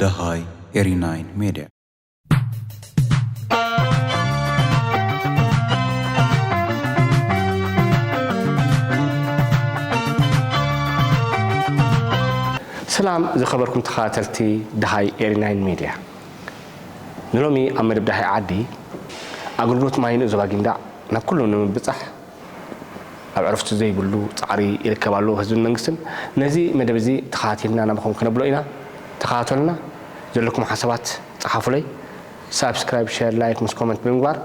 ደሃይ ኤሪ ናይን ሜድያ። ሰላም ዝኸበርኩም ተኸታተልቲ ደሃይ ኤሪ ናይን ሜድያ። ንሎሚ ኣብ መደብ ደሃይ ዓዲ ኣገልግሎት ማይ ንኡዝ ዞባ ጊንዳዕ ናብ ኩሎም ንምብጻሕ ኣብ ዕረፍቲ ዘይብሉ ጻዕሪ ይርከብ ኣሎ ህዝብን መንግስትን። ነዚ መደብ እዚ ተኸታቲልና ናባኹም ክነብሎ ኢና። ተኸታተሉና። ዘለኩም ሓሳባት ጸሓፉለይ። ሳብስክራይብ፣ ሼር፣ ላይክ ምስ ኮመንት ብምግባር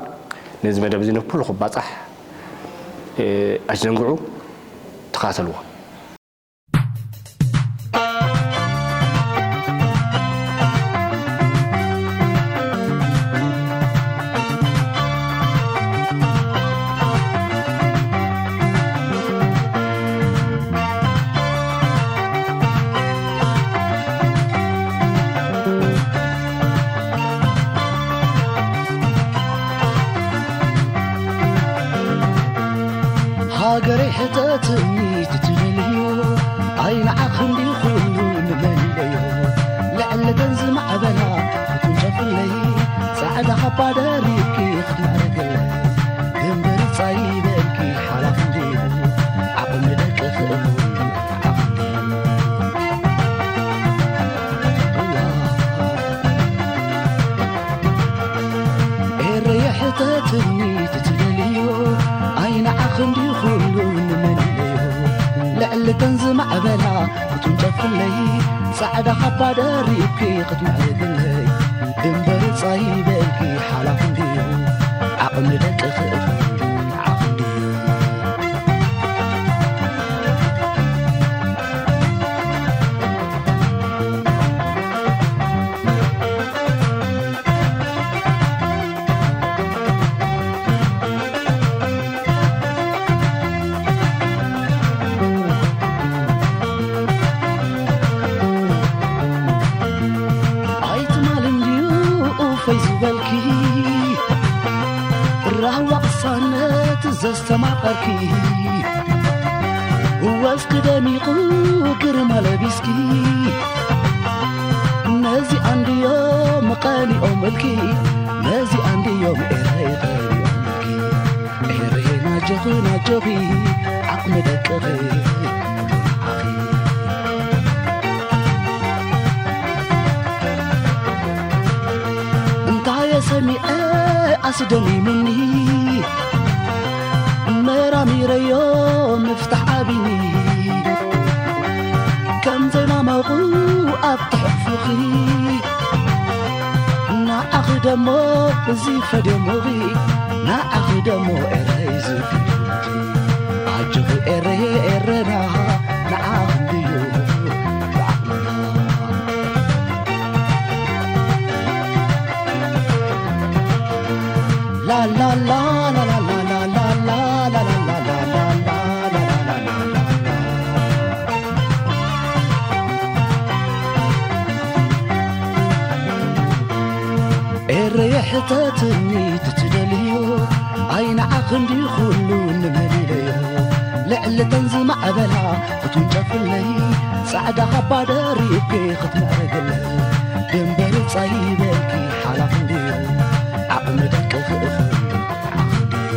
ነዚ መደብ እዚ ንኩሉ ክባጻሕ፣ እ፣ ኣይትዘንግዑ። ተኸታተልዎ። ሃገረይ ሕተትኒ ትትደልዮ፣ ኣይ ንዓኽ እንዲ ኩሉ ንመለዮ። ልዕሊ ገንዝ ማዕበላ ክትንጨፍለይ፣ ጻዕዳ ካባ ደሪብኪ ክትምዕርግለይ፣ ድንበሪ ጻይ በልኪ ሓላፍ እንድዩ፣ ዓቕሚ ደቂ ክእሉ ዓቕሚ። ኤረ የሕተትኒ ትትደልዮ፣ ኣይ ንዓኽ እንዲ ኩሉ ንመለዮ። ልዕሊ ተን ዝማዕበላ ክትውንጨፍለይ፣ ጻዕዳ ካባ ደሪብኪ ክትምዕርግለይ፣ ድንበር ጻይ በልኪ ሓላፍ እንድዩ፣ ዓቕሚ ደቂ ክእሉ ዓቕሚ እንድዩ። ኣይትማል እንድዩ ኡፈይ ዝበልኪ፣ ራህዋ ቅሳነት ዘስተማቐርኪ፣ ወዝኪ ደሚቑ ግርማ ለቢስኪ፣ ነዚኣ እንድዮም ቀኒኦምልኪ፣ ነዚኣ እንድዮም ኤረይ ቀኒኦምልኪ። ኤረይ ናጆኺ ናጆኺ ዓቕሚ ደቅኺ ንዓኺ። እንታይ ሰሚዐ ኣስደሚሙኒ፣ መራሚረዮ ምፍታሕ ኣቢኒ። ከም ዘይማመቑ ኣብ ትሕፉኺ፣ ንዓኺ ደሞ እዚ ፈድዮሞኺ፣ ንዓኺ ደሞ ኤረይ እዚ ፈድዮሞኺ። ኣጆኺ ኤረየ ኤረና፣ ንዓኺ እንድዩ ዓቕምና። ኤረየ ሕተትኒ ትትደልዮ፣ ኣይ ንዓኺ እንዲ ኩሉ ንመሊለዮ። ልዕሊ ተን ዝማዕበላ ክትውንጨፍለይ፣ ጻዕዳ ካባ ደሪብኪ ክትምዕርግለይ፣ ድንበር ጻይ በልኪ ሓላፍ እንድዩ፣ ዓቕሚ ደቂ ክእኽል ዓቕሚ እንድዩ።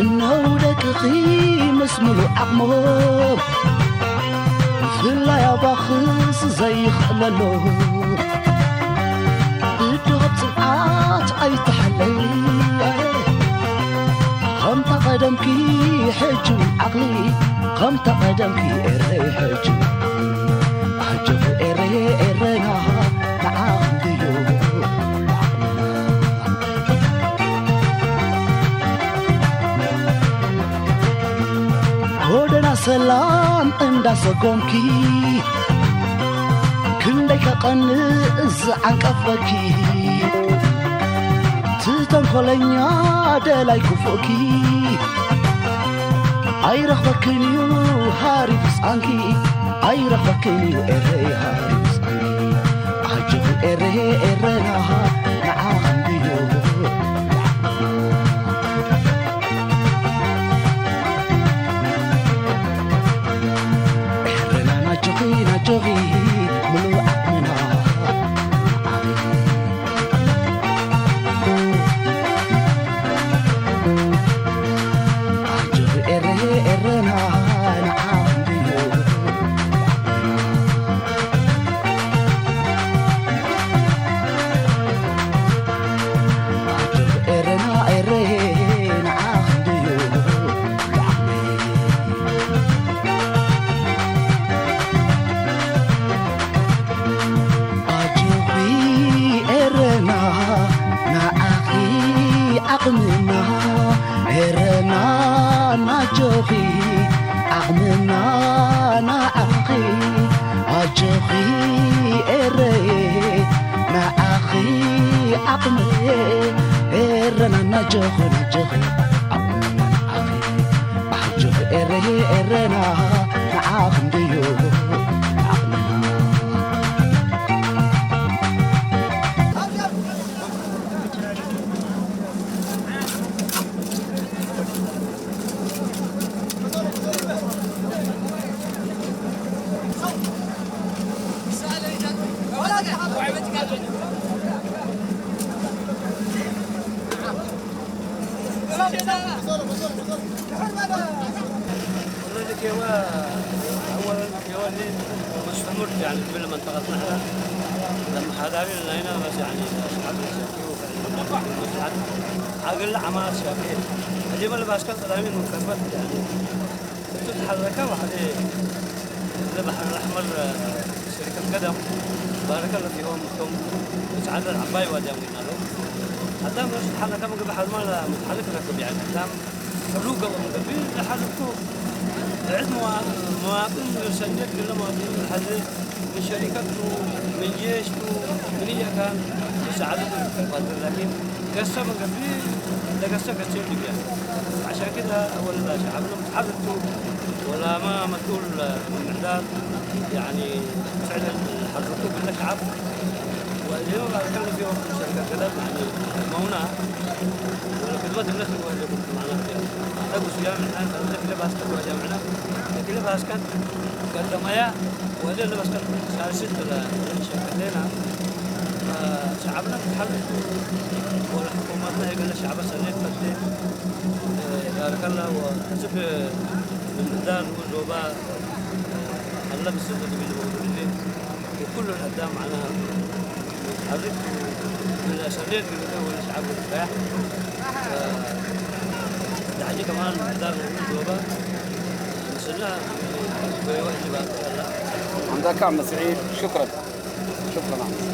እነው ደቅኺ ምስ ምሉእ ዓቕሞም፣ ብፍላይ ኣባኽስ ዘይኽእለሎም፣ ብድሆብ ጽንዓት ኣይተሓለሊ። ከምታ ቀደምኪ ሕጂ እውን ዓቕሊ፣ ከምታ ቀደምኪ ኤረይ ሕጂ እውን ዓቕሊ። ኣጆኺ ኤረየ ኤረና፣ ንዓኺ እንድዩ ዓቕምና። ጎደና ሰላም እንዳሰጎምኪ፣ ክንደይ ከቐንእ ዝዓንቀፈኪ፣ እቲ ተንኮለኛ ደላይ ክፉእኪ። ኣይረኽበክን እዩ ሃሪፍ ህጻንኪ፣ ኣይረኽበክን እዩ ኤረይ ሃሪፍ ህጻንኪ። ኣጆኺ ኤረይ ኤረና ንዓኺ እንድዩ። ኤረና ናጆኺ ናጆኺ ምሉእ ዓቕምና። ኣጆኺ ኤረ ኤረና ንዓኺ እንድዩ። ኣጆኺ ኤረና ኤረ ንዓኺ እንድዩ። ኣጆኺ ኤረና ንዓኺ ዓቕምና፣ ኤረና ናጆኺ ዓቕምና ንዓኺ። ኣጆኺ ኤረየ ንዓኺ ዓቕመየ፣ ኤረና ናጆኺ ናጆኺ ዓቕምና ንዓኺ። ኣጆኺ ኤረየ ኤረና ንዓኺ እንድዩ ዓቕምና። والله الكيوان، أولا الكيوان دي مستمر، يعني، كل منطقتنا احنا لما حضارين لنا هنا، بس يعني أصحاب الشافعي وفعلا المصلحة عقل عمل الشافعي. اليوم اللي بس كان طلعين من كربت، يعني، تتحرك واحد البحر الأحمر، آه، شركة قدم، بارك الله فيهم، هم بس عدد عباي وادي أمين له. حتى مش حركة من قبل حزمان متحرك لكم، يعني، حتى حلو قبل من قبل لحركته. عد موا-، مواطن يسجل كل مواطن الحزب من شركته، من جيشته، من هي كان يساعدته في الفترة، لكن قسم قبل، ده قسم قسم دقيقة. عشان كده أولا شعبنا متحرك، ولا ما مسؤول من إعداد، يعني، فعلًا حركوه بالله شعب. واليوم أتكلم فيه وقت شركة كذا، يعني، مونا. ولا كنت بدي نفسي ولا كنت معنا فيها. أقول سيام الآن، خلينا كده بس تقول جامعنا. كده بس كان قدم يا، ولا اللي بس كان سياسة ولا شركة لنا. فشعبنا متحرك، ولا حكومتنا يقول الشعب سنة فتة. بارك الله وحسب من دار وزوبا. الله بسم الله من الموجودين. وكل الأداء معناها متحرك ولا شرير من الأول الشعب والفلاح. دعجة كمان دار وزوبا. بسم الله. بيوحي بارك الله. عندك عم سعيد، شكرًا. شكرًا عم سعيد.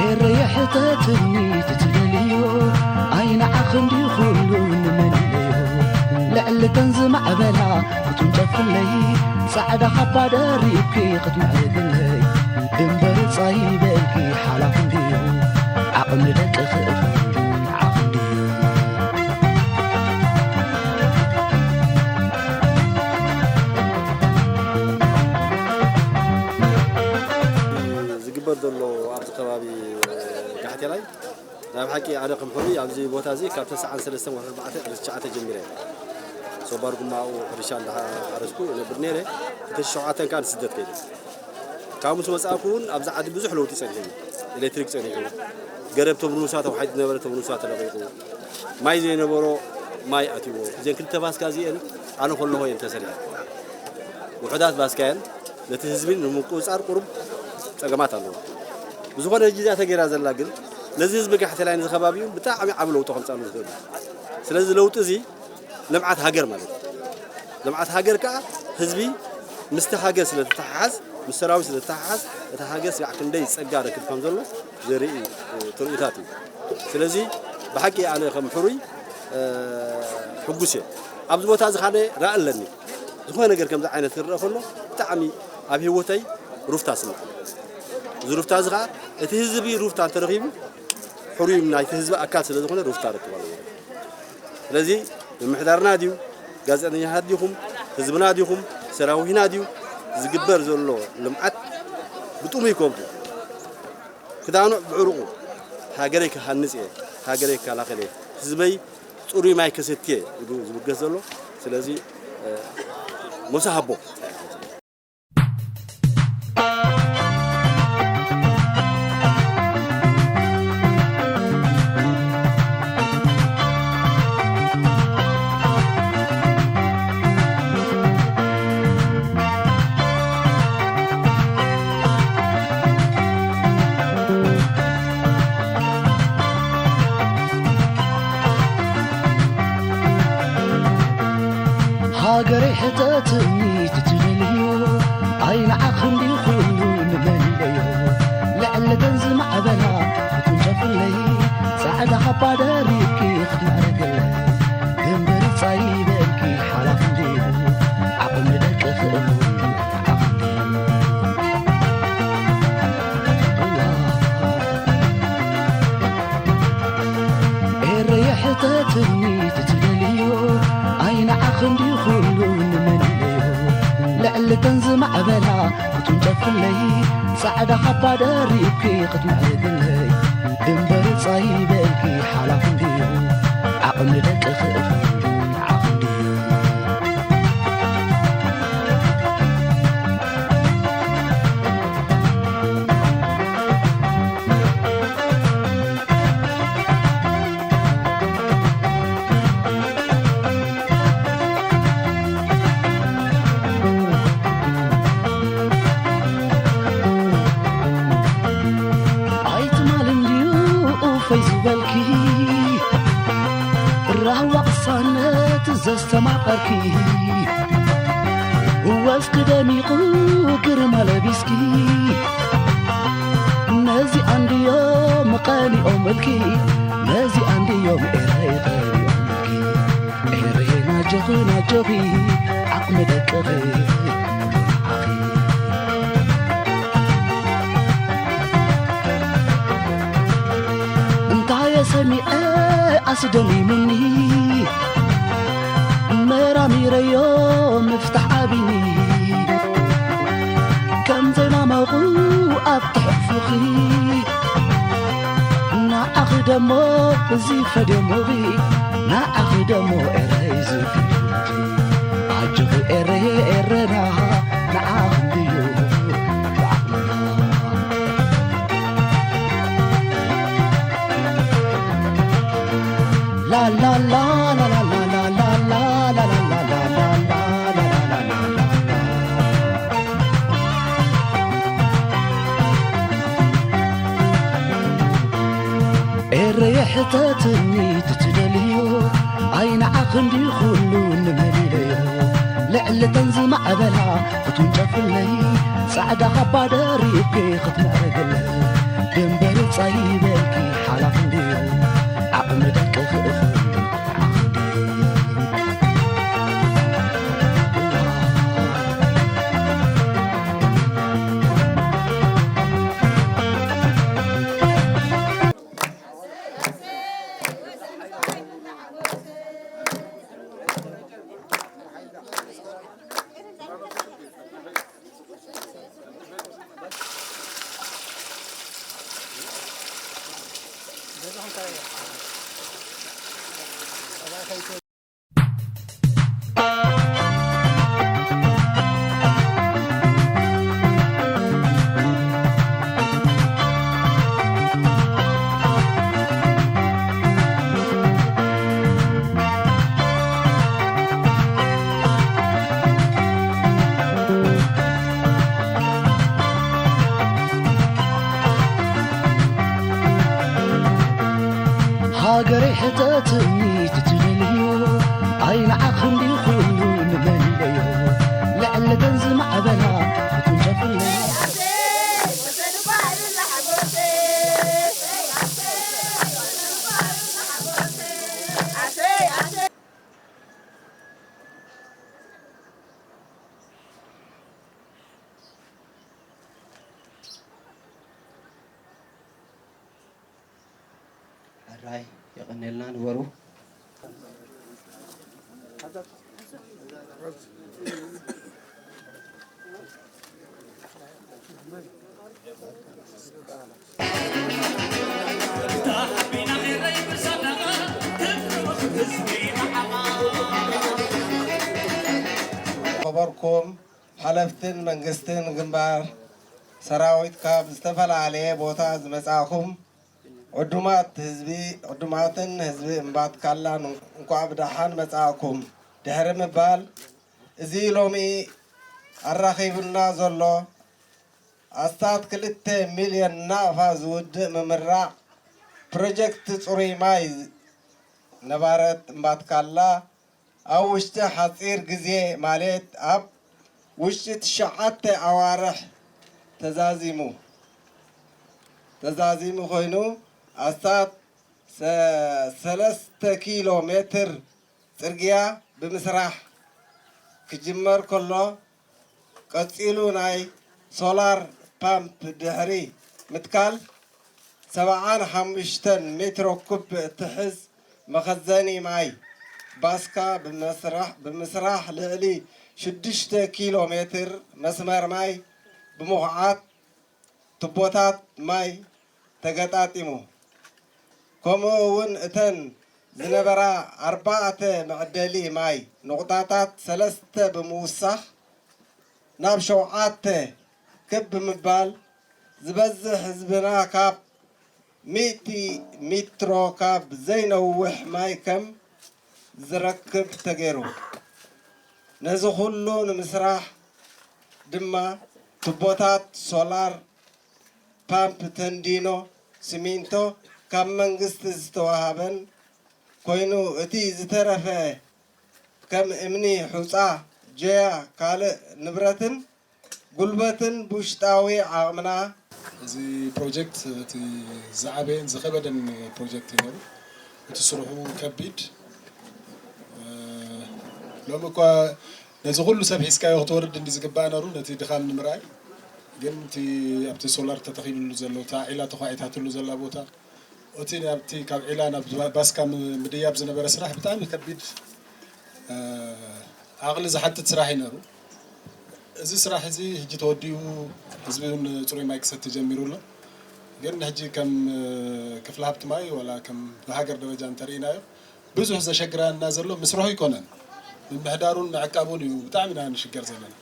ኤረ የሕተትኒ ትትደልዮ፣ ኣይንዓኽ እንዲ ኩሉ ንመለዮ። ልዕሊ ተን ዝማዕበላ ክትውንጨፍለይ፣ ጻዕዳ ካባ ደሪብኪ ክትምዕርግለይ። እምበር ጻይ በልኪ ሓላፍ እንድዩ፣ ዓቕሚ ደቂ ክእኽል ዓኽ እንድዩ። ዝግበር ዘሎ ኣብዚ ከባቢ ጋሕቴላይ ናይ ብሓቂ ኣነ ከም ሕሉይ ኣብዚ ቦታ እዚ ካብ ተስዓን ሰለስተን ወርሒ ኣርባዕተ ቅሪ ትሽዓተ ጀሚረ ሶባር ጉማኡ ሕርሻ እንዳሓረስኩ እነብር ነይረ። ክልተ ሺሕ ሸውዓተ ከዓ ንስደት ከይደ። ካብ ምስ መጻእኩ እውን ኣብዚ ዓዲ ብዙሕ ለውጢ ጸኒሑ እዩ። ኤሌክትሪክ ጸኒሑ፣ ገረብ ተምርኑሳ ተዋሒጡ ዝነበረ ተምርኑሳ ተለቒቑ፣ ማይ ዘይነበሮ ማይ ኣትይዎ። እዘን ክልተ ባስካ እዚአን ኣነ ከለኹ እየን ተሰሪሐን። ውሑዳት ባስካየን ነቲ ህዝቢ ንምቁጽጻር ቁሩብ ጸገማት ኣለዎ። ብዝኾነ ሕጂ እዚኣ ተገይራ ዘላ ግን ነዚ ህዝቢ ጋሕቴላይ ንዚ ከባቢኡ ብጣዕሚ ዓቢ ለውጢ ከምጻሉ ዝኽእል እዩ። ስለዚ ለውጢ እዚ ልምዓት ሃገር ማለት እዩ። ልምዓት ሃገር ከኣ ህዝቢ ምስቲ ሃገር ስለ ዝተሓሓዝ፣ ምስ ሰራዊት ስለ ዝተሓሓዝ፣ እታ ሃገር ስጋዕ ክንደይ ጸጋ ረክብ ከም ዘሎ ዘርኢ፣ እ፣ ትርኢታት እዩ። ስለዚ ብሓቂ ኣነ ከም ሕሩይ፣ እ፣ ሕጉስ እየ። ኣብዚ ቦታ እዚ ካነ ራእ ኣለኒ። ዝኾነ ነገር ከምዚ ዓይነት ክረአ ከሎ ብጣዕሚ ኣብ ህይወተይ ሩፍታ ስምዓኒ። እዚ ሩፍታ እዚ ኸዓ እቲ ህዝቢ ሩፍታ እንተረኺቡ ሕሩይ ናይቲ ህዝቢ ኣካል ስለ ዝኾነ ሩፍታ ረክብ ኣለዎ። ስለዚ ምምሕዳርና ድዩ፣ ጋዜጠኛታት ዲኹም፣ ህዝብና ዲኹም፣ ሰራዊትና ድዩ፣ ዝግበር ዘሎ ልምዓት ብጥሙይ ከብዱ። ክዳኑ ብዕሩቑ ሃገረይ ክሃንጽ እየ፣ ሃገረይ ክከላኸል እየ፣ ህዝበይ ጽሩይ ማይ ከሰትየ ኢሉ ዝብገስ ዘሎ። ስለዚ፣ እ፣ ሞሳ ሃቦ። ሃገረይ ሕተትኒ ትትደልዮ ኣይንዓኽ እንዲ ኩሉ ንመሊለዮ ልዕሊ ደን ዝማዕበላ ክትንጨፍለይ ጻዕዳ ካባ ደሪብኪ ክትምዕርግለይ ድንበር ጻይ በልኪ ሓላፍ እንዲዩ ዓቕሚ ደቂ ክእሉ ዓቕሚ ኤረየ ሕተትኒ ትትደልዮ ኣይንዓኽ እንዲ ኩሉ ንመሊለዮ ልዕሊ ተን ዝማዕበላ ክትንጨፍለይ ጻዕዳ ካባ ደሪብኪ ክትምዕርግለይ ድንበር ጻይ በልኪ ሓላፍ እንድዩ ዓቕሚ ደቂ ክእሉ ዓቕሚ ድዩ ኣይትማል እንድዩ ኡፈይ ዝበልኪ ራህዋ ቅሳነት ዘስተማቐርኪ ወስኪ ደሚቑ ግርማ ለቢስኪ ነዚኣ እንድዮም ቀኒኦምልኪ ነዚኣ እንድዮም ኤረይ ቀኒኦምልኪ ኤረይ ናጆኺ ናጆኺ ዓቕሚ ደቅኺ ንዓኺ እንታየ ሰሚዐ ኣስደሚሙኒ መራሚረዮ ምፍታሕ ኣቢኒ ከም ዘይማመቑ ኣብ ትሕፉኺ ንዓኺ ደሞ እዚ ፈደሙኺ ንዓኺ ደሞ ኤረይ ዝፈደሙኺ ኣጆኺ ኤረየ ኤረና ንዓኺ እንድዩ ብዓቕምና ኤረየ ሕተትኒ ትትደልዮ ኣይንዓኽ እንዲ ኩሉ ንመሊለዮ ልዕሊ ተን ዝማዕበላ ክትውንጨፍለይ ጻዕዳ ካባ ደሪብኪ ክትምዕርግለይ ድንበር ጻይ በልኪ ሓላፍ እንድዩ ዓቕሚ ደቂ ክእኽል ዓቕሚ እተ ትምኒት ትደልዮ ኣይንዓኽን ድዩ ኩሉ ንመለዮ ልዕሊ እተን ዝማዕበላ ፍቱን ሸፍለዮ። ሕራይ የቐኔልና ንበሩ። ከበርኩም ሓለፍትን መንግስትን ግንባር ሰራዊት ካብ ዝተፈላለየ ቦታ ዝመጻእኹም ዕዱማት ህዝቢ፣ ዕዱማትን ህዝቢ እምባትካላን እንኳዕ ብደሓን መጻእኩም ድሕሪ ምባል፣ እዚ ሎሚ ኣራኺቡና ዘሎ ኣስታት ክልተ ሚልዮን ናቕፋ ዝውድእ ምምራቕ ፕሮጀክት ጽሩይ ማይ ነባረት እምባትካላ ኣብ ውሽጢ ሓጺር ግዜ ማለት ኣብ ውሽጢ ትሽዓተ ኣዋርሕ ተዛዚሙ ተዛዚሙ ኮይኑ ኣስታት ሰ- ሰለስተ ኪሎ ሜትር ጽርግያ ብምስራሕ ክጅመር ከሎ ቀጺሉ ናይ ሶላር ፓምፕ ድሕሪ ምትካል ሰብዓን ሓሙሽተን ሜትሮ ኩብ እትሕዝ መኸዘኒ ማይ ባስካ ብምስራሕ ልዕሊ ሽዱሽተ ኪሎ ሜትር መስመር ማይ ብምኹዓት ቱቦታት ማይ ተገጣጢሙ። ከምኡ እውን እተን ዝነበራ ኣርባዕተ መዕደሊ ማይ ነቑጣታት ሰለስተ ብምውሳኽ ናብ ሸውዓተ ክብ ብምባል ዝበዝሕ ህዝብና ካብ ሚእቲ ሜትሮ ካብ ዘይነውሕ ማይ ከም ዝረክብ ተገይሩ። ነዚ ኩሉ ንምስራሕ ድማ ቱቦታት ሶላር ፓምፕ ተንዲኖ ሲሚንቶ ካብ መንግስቲ ዝተዋሃበን ኮይኑ እቲ ዝተረፈ ከም እምኒ ሑፃ ጀያ ካልእ ንብረትን ጉልበትን ብውሽጣዊ ዓቕምና እዚ ፕሮጀክት እቲ ዝዓበየን ዝኸበደን ፕሮጀክት እዩ ነሩ። እቲ ስርሑ ከቢድ ሎሚ እኳ ነዚ ኩሉ ሰብ ሒዝካዮ ክትወርድ እንዲ ዝግባእ ነሩ ነቲ ድኻም ንምርኣይ ግን እቲ ኣብቲ ሶላር ተተኺሉሉ ዘሎ እታ ዒላ ተኳዒታትሉ ዘላ ቦታ እቲ ናብቲ ካብ ዒላ ናብ ባስካ ምድያብ ዝነበረ ስራሕ ብጣዕሚ ከቢድ ዓቕሊ ዝሓትት ስራሕ እዩ ነሩ። እዚ ስራሕ እዚ ሕጂ ተወዲኡ ህዝቢ እውን ፅሩይ ማይ ክሰቲ ጀሚሩ ኣሎ። ግን ሕጂ ከም ክፍለ ሃብቲ ማይ ዋላ ከም ብሃገር ደረጃ እንተርኢናዮ ብዙሕ ዘሸግረና ዘሎ ምስርሑ ኣይኮነን፣ ምምሕዳሩን ምዕቃቡን እዩ ብጣዕሚ ኢና ንሽገር ዘለና።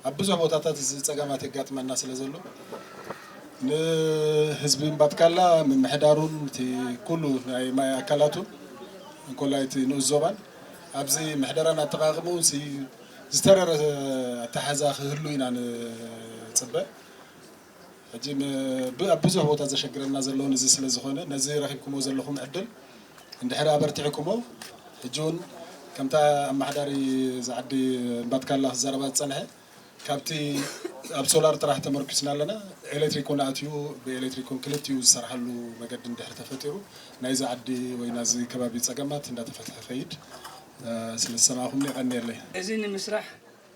ኣብ ብዙሕ ቦታታት እዚ ፀገማት የጋጥመና ስለ ዘሎ ንህዝቢ እምባትካላ ምምሕዳሩን እቲ ኩሉ ናይ ማይ ኣካላቱን እንኮላይ እቲ ንኡስ ዞባን ኣብዚ ምሕደራን ኣጠቓቕምኡን ዝተረረ ኣተሓዛ ክህሉ ኢና ንፅበ። ሕጂ ኣብ ብዙሕ ቦታ ዘሸግረና ዘለውን እዚ ስለ ዝኾነ ነዚ ረኺብኩሞ ዘለኹም ዕድል እንድሕር ኣበርቲዕኩሞ ሕጂ እውን ከምታ ኣመሓዳሪ ዝዓዲ እምባትካላ ክዛረባ ዝፀንሐ ካብቲ ኣብ ሶላር ጥራሕ ተመርኪስና ኣለና። ኤሌክትሪክ እውን ኣትዩ ብኤሌክትሪክ እውን ክልቲኡ ዝሰርሓሉ መገዲ እንድሕር ተፈጢሩ ናይዚ ዓዲ ወይ ናዚ ከባቢ ፀገማት እንዳተፈትሐ ከይድ። ስለዝሰማዕኹም የቐንየለይ። እዚ ንምስራሕ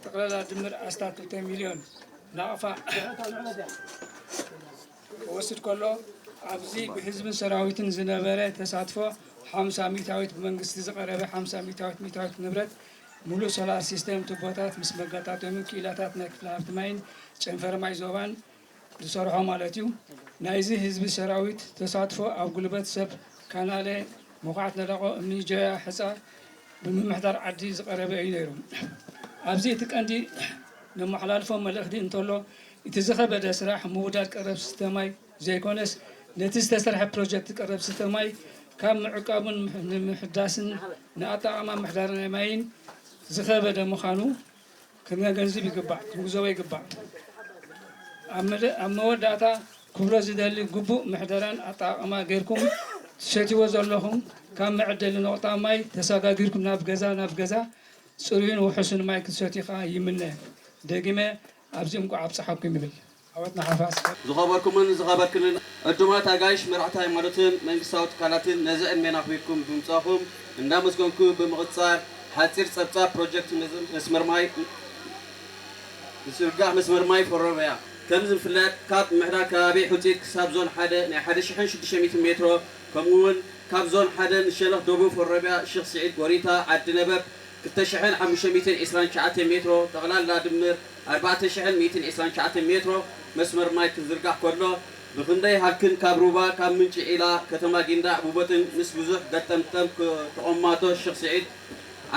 ጠቕላላ ድምር ኣስታት ክልተ ሚልዮን ናቕፋ ክወስድ ከሎ ኣብዚ ብህዝብን ሰራዊትን ዝነበረ ተሳትፎ ሓምሳ ሚእታዊት ብመንግስቲ ዝቐረበ ሓምሳ ሚእታዊት ሚእታዊት ንብረት ሙሉእ ሶላር ሲስተም ቱቦታት ምስ መገጣጠሚ ክኢላታት ናይ ክፍለ ሃብቲ ማይን ጨንፈር ማይ ዞባን ዝሰርሖ ማለት እዩ። ናይዚ ህዝቢ ሰራዊት ተሳትፎ ኣብ ጉልበት ሰብ ካናለ ምኹዓት ነለቆ እምኒ ጀያ ሕፃ ብምምሕዳር ዓዲ ዝቐረበ እዩ ነይሩ። ኣብዚ እቲ ቀንዲ ነመሓላልፎ መልእኽቲ እንተሎ እቲ ዝኸበደ ስራሕ ምውዳድ ቀረብ ስተ ማይ ዘይኮነስ ነቲ ዝተሰርሐ ፕሮጀክት ቀረብ ስተ ማይ ካብ ምዕቃቡን ንምሕዳስን ንኣጠቓቕማ ምሕዳር ናይ ማይን ዝኸበደ ምዃኑ ክንገንዝብ ይግባእ፣ ክንግዘቦ ይግባእ። ኣብ መደ- ኣብ መወዳእታ ክብሎ ዝደሊ ግቡእ ምሕደራን ኣጠቓቕማ ጌርኩም ትሰትይዎ ዘለኹም ካብ መዐደሊ ነቑጣ ማይ ተሰጋጊርኩም ናብ ገዛ ናብ ገዛ ጽሩይን ውሑስን ማይ ክትሰትዩ ከኣ ይምነ። ደጊመ ኣብዚ እንቋዕ ኣብጽሓኩም ይብል። ዓወት ንሓፋሽ። ዝኸበርኩምን ዝኸበርክንን ዕዱማት ኣጋይሽ፣ መራሕቲ ሃይማኖትን መንግስታዊ ትካላትን ነዚ ዕድሜና ኣኽቢርኩም ብምጻኹም እንዳመስገንኩ፣ ብምቕጻል ሓጺር ጸብጻብ ፕሮጀክት መስመር ማይ፣ ዝዝርጋሕ መስመር ማይ ፈሮበያ። ከም ዝፍለጥ፣ ካብ ምሕዳር ከባቢ ሑጺት ክሳብ ዞን ሓደ ናይ ሓደ ሽሕን ሽዱሽተ ሚእትን ሜትሮ፣ ከምኡ እውን ካብ ዞን ሓደ ንሸነኽ ደቡብ ፈሮበያ፣ ሽኽ ስዒድ፣ ጎሪታ፣ ዓዲ ነበብ ክልተ ሽሕን ሓሙሽተ ሚእትን ዕስራን ትሽዓተን ሜትሮ፣ ጠቕላላ ድምር ኣርባዕተ ሽሕን ሚእትን ዕስራን ትሽዓተን ሜትሮ መስመር ማይ ክዝርጋሕ ከሎ፣ ብኽንደይ ሃልክን ካብ ሩባ፣ ካብ ምንጪ ዒላ፣ ከተማ ጊንዳዕ፣ ቡቦትን ምስ ብዙሕ ገጠምጠም ተቖማጦ ሽኽ ስዒድ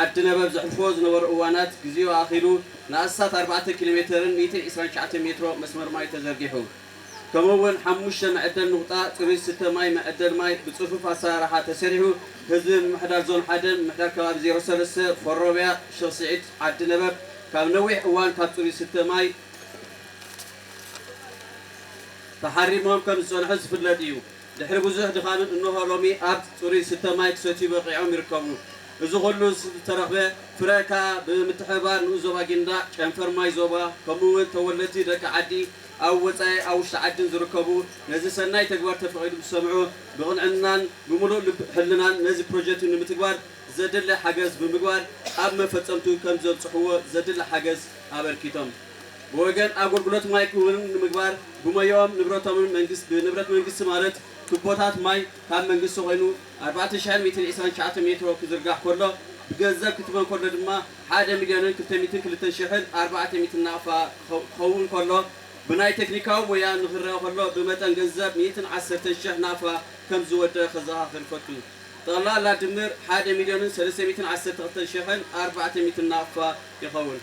ዓዲ ነበብ ዘሕልፎ ዝነበሩ እዋናት፣ ግዜኡ ኣኺሉ ንኣስታት ኣርባዕተ ኪሎ ሜተርን ሚእትን ዕስራን ትሽዓተን ሜትሮ መስመር ማይ ተዘርጊሑ። ከምኡ እውን ሓሙሽተ መዐደል ንቑጣ ጽሩይ ዝስተ ማይ፣ መዐደል ማይ ብጽፉፍ ኣሰራርሓ ተሰሪሑ፣ ህዝቢ ምምሕዳር ዞን ሓደ፣ ምምሕዳር ከባቢ ዜሮ ሰለስተ፣ ፈሮብያ፣ ሸኽ ስዒድ፣ ዓዲ ነበብ ካብ ነዊሕ እዋን ካብ ጽሩይ ዝስተ ማይ ተሓሪሞም ከም ዝጸንሑ ዝፍለጥ እዩ። ድሕሪ ብዙሕ ድኻምን እንሆ ሎሚ ኣብ ጽሩይ ዝስተ ማይ ክሰትዩ በቒዖም ይርከቡ። እዚ ኩሉ ዝተረኽበ ፍረ ከኣ ብምትሕብባር ንኡስ ዞባ ጊንዳዕ፣ ጨንፈር ማይ ዞባ፣ ከምኡ እውን ተወለድቲ ደቂ ዓዲ ኣብ ወጻኢ ኣብ ውሽጢ ዓድን ዝርከቡ ነዚ ሰናይ ተግባር ተፈቒዱ ዝሰምዑ ብቕንዕናን ብምሉእ ልብ ሕልናን ነዚ ፕሮጀክት ንምትግባር ዘድሊ ሓገዝ ብምግባር ኣብ መፈጸምቱ ከም ዘብጽሕዎ ዘድሊ ሓገዝ ኣበርኪቶም። ብወገን ኣገልግሎት ማይ ክውን ንምግባር ብሞያኦም ንብረቶምን መንግስት ብንብረት መንግስቲ ማለት ቱቦታት ማይ ካብ መንግስቲ ኮይኑ ኣርባዕተ ሽሕን ሚእትን ዕስራን ትሽዓተ ሜትሮ ክዝርጋሕ ከሎ ብገንዘብ ክትመን ከሎ ድማ ሓደ ሚልዮንን ክልተ ሚእትን ክልተን ሽሕን ኣርባዕተ ሚእትን ናቕፋ ክኸውን ከሎ ብናይ ቴክኒካዊ ሞያ ንክረአ ከሎ ብመጠን ገንዘብ ሚእትን ዓሰርተን ሽሕ ናቕፋ ከም ዝወደአ ከዘኻኽር እፈቱ። ጠቕላላ ድምር ሓደ ሚልዮንን ሰለስተ ሚእትን ዓሰርተ ክልተን ሽሕን ኣርባዕተ ሚእትን ናቕፋ ይኸውን።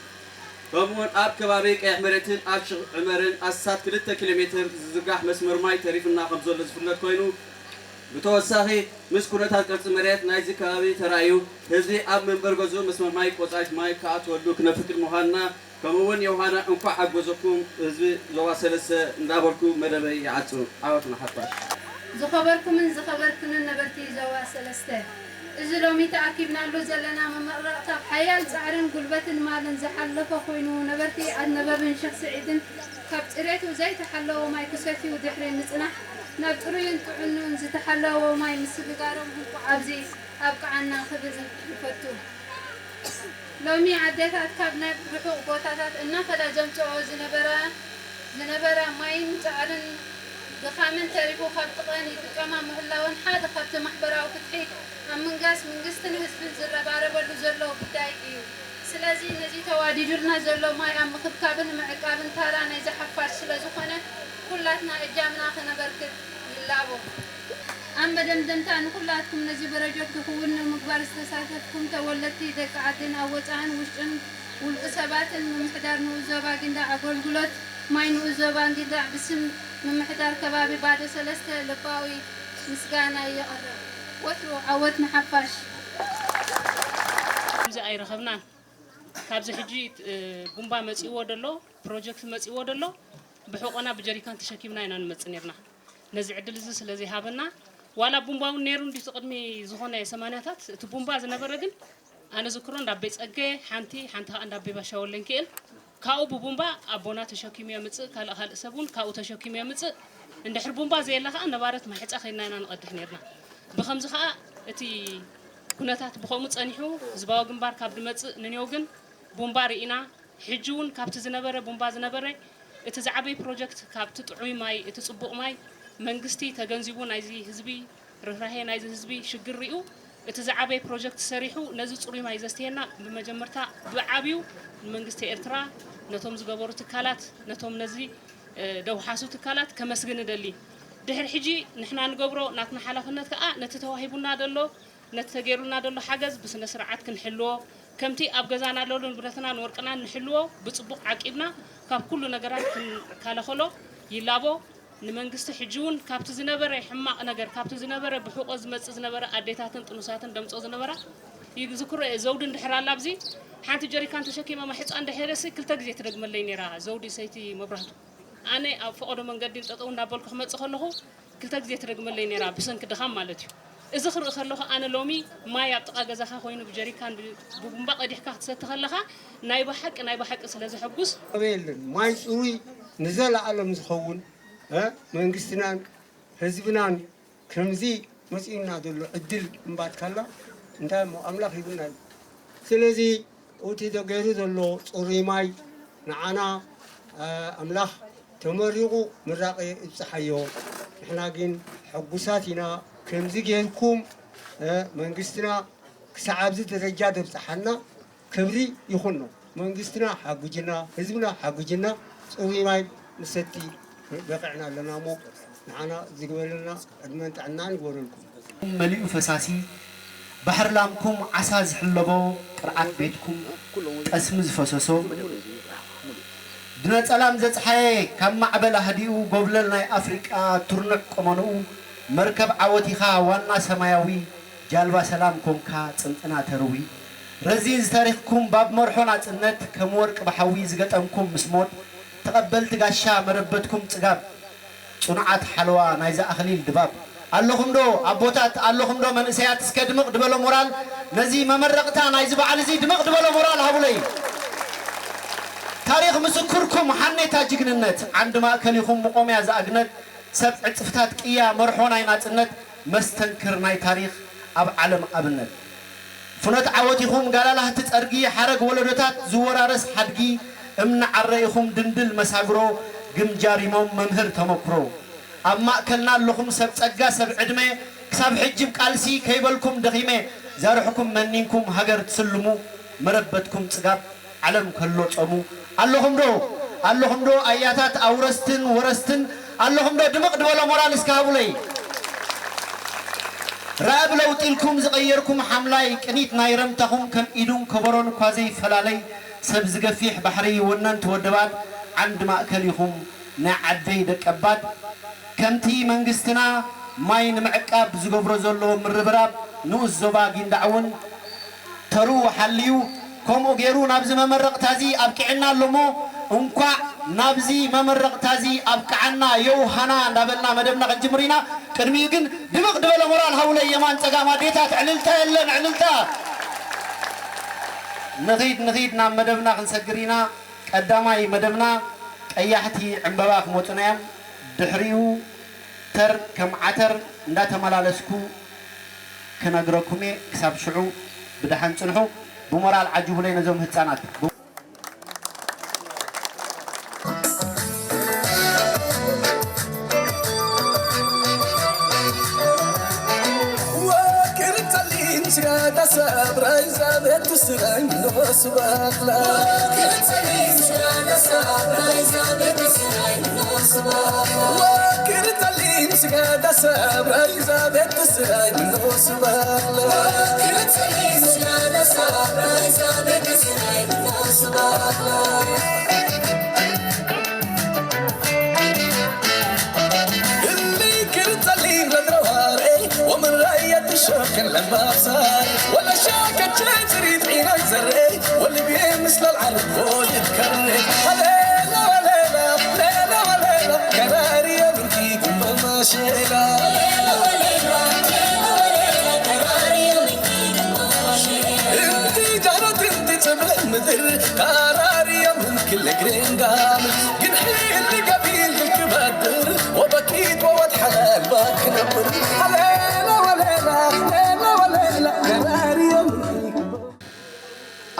ከምኡውን ኣብ ከባቢ ቀይሕ መሬትን ኣብ ሽኽ ዑመርን ኣስታት ክልተ ኪሎ ሜትር ዝዝርጋሕ መስመር ማይ ተሪፉና ከም ዘሎ ዝፍለጥ ኮይኑ፣ ብተወሳኺ ምስ ኩነታት ቅርጺ መሬት ናይዚ ከባቢ ተራእዩ ህዝቢ ኣብ መንበሪ ገዝኡ መስመር ማይ ቆጻይት ማይ ክኣትወሉ ክነፍቅድ ምዃንና፣ ከምኡ እውን ዮሃና እንኳዕ ሓጎዘኩም ህዝቢ ዞባ ሰለስተ እንዳበልኩ መደበይ ይዓጹ። ዓወት ንሓፋሽ። ዝኸበርኩምን ዝኸበርክንን ነበርቲ ዞባ ሰለስተ፣ እዚ ሎሚ ተኣኪብናሉ ዘለና መመረቕ ካብ ሓያል ጻዕርን ጉልበትን ማልን ዝሓለፈ ኮይኑ፣ ነበርቲ ዓድነበብን ሸኽ ስዒድን ካብ ጽሬቱ ዘይተሓለወ ማይ ክሰትዩ ድሕሪ ምጽናሕ፣ ናብ ጽሩይን ጥዑንን ዝተሓለወ ማይ ምስግጋሮም እንቋዕ ኣብዚ ኣብቅዓና ክብል ይፈቱ። ሎሚ ኣዴታት ካብ ናይ ርሑቕ ቦታታት እናኸዳ ዘምጽኦ ዝነበራ ዝነበራ ማይን ጻዕርን ድኻምን ተሪፉ ካብቲ ቀን ይጥቀማ ምህላወን ሓደ ካብቲ ማሕበራዊ ፍትሒ ኣብ ምንጋስ መንግስትን ህዝብን ዝረባረበሉ ዘሎ ጉዳይ እዩ። ስለዚ ነዚ ተዋዲዱልና ዘሎ ማይ ኣብ ምኽብካብን ምዕቃብን ታራ ናይዚ ሓፋሽ ስለ ዝኾነ ኩላትና እጃምና ከነበርክት ይላቦ። ኣብ መደምደምታ ንኹላትኩም ነዚ ፕሮጀክት ክውን ንምግባር ዝተሳተፍኩም ተወለድቲ ደቂ ዓድን ኣብ ወጻእን ውሽጥን ውልቂ ሰባትን ምምሕዳር ንኡስ ዞባ ጊንዳዕ ኣገልግሎት ማይ ንኡስ ዞባ ጊንዳዕ ብስም ምምሕዳር ከባቢ ባዶ ሰለስተ ልባዊ ምስጋና የቕርብ። ወትሩ ዓወት ንሓፋሽ። ከምዚ ኣይረኸብናን። ካብዚ ሕጂ እ፣ ቡምባ መጺእዎ ደሎ፣ ፕሮጀክት መጺእዎ ደሎ፣ ብሕቆና ብጀሪካን ተሸኪምና ኢና ንመጽእ ነርና። ነዚ ዕድል እዚ ስለ ዘይሃበና፣ ዋላ ቡምባ እውን ነይሩ እንዲ እቲ ቅድሚ ዝኾነ ሰማንያታት፣ እቲ ቡምባ ዝነበረ ግን፣ ኣነ ዝክሮ እንዳበይ ጸገ ሓንቲ፣ ሓንቲ ከኣ እንዳበይ ባሻ ወለንኪኤል፣ ካብኡ ብቡምባ ኣቦና ተሸኪሙ የምጽእ፣ ካልእ ካልእ ሰብ እውን ካብኡ ተሸኪሙ የምጽእ። እንድሕር ቡምባ ዘየላ ከኣ ነባረት ማሕጻ ከይድና ኢና ንቐድሕ ነርና። ብኸምዚ ከኣ እቲ ኩነታት ብኸምኡ ጸኒሑ፣ ህዝባዊ ግንባር ካብ ድመጽእ ንኔው ግን ቡምባ ርኢና፣ ሕጂ እውን ካብቲ ዝነበረ ቡምባ ዝነበረ እቲ ዝዓበየ ፕሮጀክት ካብቲ ጥዑይ ማይ፣ እቲ ጽቡቕ ማይ መንግስቲ ተገንዚቡ ናይዚ ህዝቢ ርህራሄ ናይዚ ህዝቢ ሽግር ሪኡ እቲ ዝዓበየ ፕሮጀክት ሰሪሑ ነዚ ጽሩይ ማይ ዘስትየና ብመጀመርታ ብዓብዩ ንመንግስቲ ኤርትራ ነቶም ዝገበሩ ትካላት ነቶም ነዚ እ፣ ደውሓሱ ትካላት ከመስግን እደሊ። ድሕሪ ሕጂ ንሕና ንገብሮ ናትና ሓላፍነት ከኣ ነቲ ተዋሂቡና ደሎ ነቲ ተገይሩልና ደሎ ሓገዝ ብስነ ስርዓት ክንሕልዎ፣ ከምቲ ኣብ ገዛና ደሎ ንብረትናን ወርቅናን ንሕልዎ፣ ብጽቡቕ ዓቂብና ካብ ኩሉ ነገራት ክንከላኸሎ ይላቦ። ንመንግስቲ ሕጂ እውን ካብቲ ዝነበረ ሕማቕ ነገር፣ ካብቲ ዝነበረ ብሕቆ ዝመጽእ ዝነበረ ኣዴታትን ጥኑሳትን ደምጾ ዝነበራ ይዝክሮ እየ። ዘውዲ እንድሕር ኣላ ኣብዚ ሓንቲ ጀሪካን ተሸኪማ ማሕጻ እንድሕረሲ ክልተ ግዜ ትደግመለይ ነይራ ዘውዲ ሰይቲ መብራህቱ። ኣነ ኣብ ፈቐዶ መንገዲ ጠጠው እንዳበልኩ ክመጽእ ከለኹ ክልተ ግዜ ትደግመለይ ነይራ፣ ብሰንኪ ድኻም ማለት እዩ። እዚ ክርኢ ከለኹ ኣነ ሎሚ ማይ ኣብ ጥቓ ገዛኻ ኮይኑ ብጀሪካን ብ- ብቡምባ ቀዲሕካ ክትሰቲ ከለኻ ናይ ብሓቂ ናይ ብሓቂ ስለ ዘሐጉስ ኣበይ የለን። ማይ ጽሩይ ንዘለኣለም ዝኸውን፣ እ፣ መንግስትናን ህዝብናን ከምዚ መጺኡና ዘሎ ዕድል እምባትካላ እንታይ እሞ ኣምላኽ ይብልና እዩ። ስለዚ እቲ ተገይሩ ዘሎ ጽሩይ ማይ ንዓና፣ እ፣ ኣምላኽ ተመሪቑ ምራቐ ይብጽሓዮ። ንሕና ግን ሕጉሳት ኢና። ከምዚ ጌርኩም፣ እ፣ መንግስትና ክሳዕ ኣብዚ ደረጃ ዘብጽሓና ክብሪ ይኹኖ። መንግስትና ሓጉጅና፣ ህዝብና ሓጉጅና፣ ጽሩይ ማይ ንሰቲ በቒዕና ኣለና እሞ ንዓና ዝግበረልና ዕድመን ጥዕናን ይግበረልኩም። መሊኡ ፈሳሲ ባሕሪ ላምኩም ዓሳ ዝሕለቦ ቅርዓት ቤትኩም ጠስሚ ዝፈሰሶ ድነ ጸላም ዘጽሓየ ካብ ማዕበል ኣህዲኡ ጎብለል ናይ ኣፍሪቃ ትርኑዕ ቆመንኡ መርከብ ዓወቲኻ ዋና ሰማያዊ ጃልባ ሰላም ኮንካ ጽንጽና ተርዊ ረዚን ዝታሪኽኩም ባብ መርሖ ናጽነት ከም ወርቂ ብሓዊ ዝገጠምኩም ምስ ሞት ተቐበልቲ ጋሻ መረበትኩም ጽጋብ ጽኑዓት ሓለዋ ናይዚ ኣኽሊል ድባብ ኣለኹም ዶ ኣቦታት ኣለኹም ዶ መንእሰያት እስከ ድምቕ ድበሎ ሞራል ነዚ መመረቕታ ናይዚ በዓል እዚ ድምቕ ድበሎ ሞራል ሃቡለይ ታሪኽ ምስክርኩም ሓኔታ ጅግንነት ዓንዲ ማእከል ኢኹም መቖምያ ዝኣግነት ሰብ ዕጽፍታት ቅያ መርሖ ናይ ናጽነት መስተንክር ናይ ታሪኽ ኣብ ዓለም ኣብነት ፍኖት ዓወት ኢኹም ጋላላህቲ ጸርጊ ሓረግ ወለዶታት ዝወራረስ ሓድጊ እምኒ ዓረ ኢኹም ድንድል መሳግሮ ግምጃሪሞም መምህር ተመክሮ ኣብ ማእከልና ኣለኹም ሰብ ጸጋ ሰብ ዕድመ ክሳብ ሕጂ ብ ቃልሲ ከይበልኩም ደኺመ ዛርሕኩም መኒንኩም ሃገር ትስልሙ መረበትኩም ጽጋብ ዓለም ከሎ ጾሙ ኣለኹም ዶ ኣለኹም ዶ ኣያታት ኣውረስትን ወረስትን ኣለኹም ዶ ድምቕ ድበሎ ሞራል እስከ ሃቡለይ ራእብ ለውጢ ኢልኩም ዝቐየርኩም ሓምላይ ቅኒት ናይ ረምታኹም ከም ኢዱን ከበሮን እኳ ዘይፈላለይ ሰብ ዝገፊሕ ባሕሪ ወነንቲ ወደባት ዓንዲ ማእከል ኢኹም ናይ ዓደይ ደቀባት ከምቲ መንግስትና ማይ ንምዕቃብ ዝገብሮ ዘሎ ምርብራብ ንኡስ ዞባ ጊንዳዕ እውን ተርኡ ሓልዩ ከምኡ ገይሩ ናብዚ መመረቕታ እዚ ኣብቂዕና ኣሎ እሞ እንኳዕ ናብዚ መመረቕታ እዚ ኣብቅዓና ዮውሃና እንዳበልና መደብና ክንጅምር ኢና። ቅድሚኡ ግን ድምቕ ድበለ ሞራል ሃውለይ የማን ጸጋም ኣዴታት ዕልልታ የለን ዕልልታ። ንኺድ ንኺድ ናብ መደብና ክንሰግር ኢና። ቀዳማይ መደብና ቀያሕቲ ዕምበባ ክመጹና እዮም። ድሕሪኡ ተር ከም ዓተር እንዳተመላለስኩ ክነግረኩም እየ። ክሳብ ሽዑ ብደሓን ጽንሑ። ብሞራል ዓጅቡለይ ነዞም ህጻናት።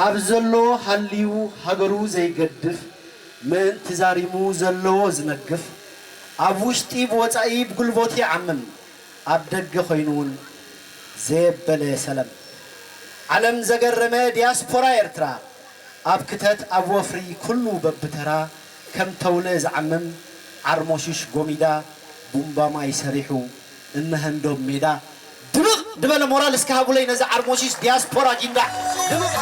ኣብ ዘሎ ሃልዩ ሃገሩ ዘይገድፍ ምእንቲ ዛሪሙ ዘለዎ ዝነግፍ ኣብ ውሽጢ ብወጻኢ ብጉልቦት ይዓምም ኣብ ደገ ኮይኑውን ዘየበለ ሰለም ዓለም ዘገረመ ዲያስፖራ ኤርትራ ኣብ ክተት ኣብ ወፍሪ ኩሉ በብተራ ከም ተውለ ዝዓምም ዓርሞሽሽ ጎሚዳ ቡምባ ማይ ሰሪሑ እነሀንዶብ ሜዳ ድምቕ ድበለ ሞራል እስከ ሃቡለይ ነዚ ዓርሞሽሽ ዲያስፖራ ጊንዳዕ ድምቕ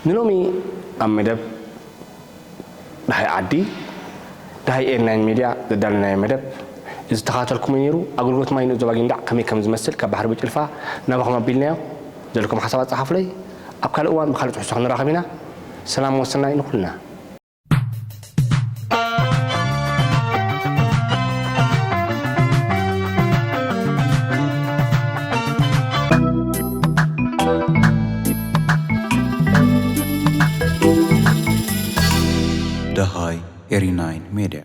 ንሎሚ ኣብ መደብ ደሃይ ዓዲ፣ ደሃይ ኤርናይን ሜድያ ዘዳለናዮ መደብ እዚ ተኸታተልኩሞ ነይሩ። ኣገልግሎት ማይ ንኡስ ዞባ ጊንዳዕ ከመይ ከም ዝመስል ካብ ባሕሪ ብጭልፋ ናባኹም ኣቢልናዮ። ዘለኩም ሓሳባት ጸሓፉለይ። ኣብ ካልእ እዋን ብኻልእ ጽሑፍ ክንራኸብ ኢና። ሰላም ወሰናይ ንኹልና። ደሃይ ኤሪ ናይን ሜድያ።